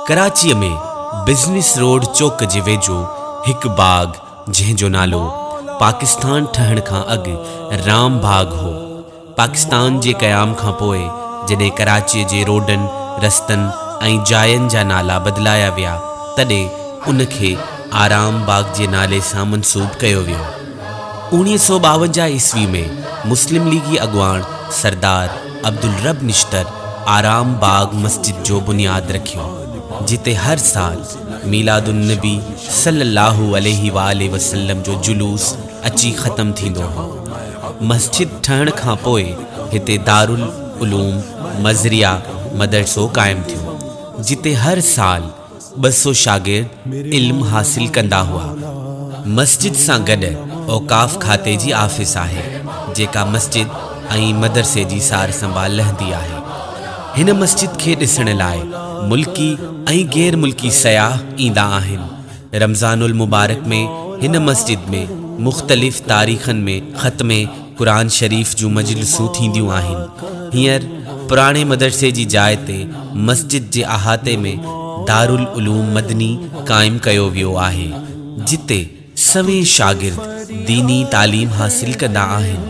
ڪراچيء ۾ business road چوڪ جي ويجهو هڪ باغ جنهن جو نالو پاڪستان ٺهڻ کان اڳ رام باغ هو. پاڪستان جي قيام کان پوء جڏهن ڪراچيء جي روڊن، رستن ۽ جاين جا نالا بدلايا ويا تڏهن ان کي آرام باغ جي نالي سان منسوب ڪيو ويو. 1952 عيسوي ۾ مسلم ليگي اڳواڻ سردار عبدالرب نشتر آرام باغ مسجد جو بنياد رکيو، جتي هر سال ميلاد النبي صلي الله عليه واٰله وسلم جو جلوس اچي ختم ٿيندو هو. مسجد ٺهڻ کان پوء هتي دارالعلوم مظهريه مدرسو قائم ٿيو، جتي هر سال 200 شاگرد علم حاصل ڪندا هئا. مسجد سان گڏ اوقاف کاتي جي آفيس آهي، جيڪا مسجد ۽ مدرسي جي سار سنڀال لهندي آهي. هن مسجد کي ڏسڻ لاء ملڪي ۽ غير ملڪي سياح ايندا آهن. رمضان المبارڪ ۾ هن مسجد ۾ مختلف تاريخن ۾ ختم قرآن شريف جون مجلسون ٿينديون آهن. هينئر پراڻي مدرسي جي جاء تي مسجد جي احاطي ۾ دارالعلوم مدني قائم ڪيو ويو آهي، جتي سوين شاگرد ديني تعليم حاصل ڪندا آهن.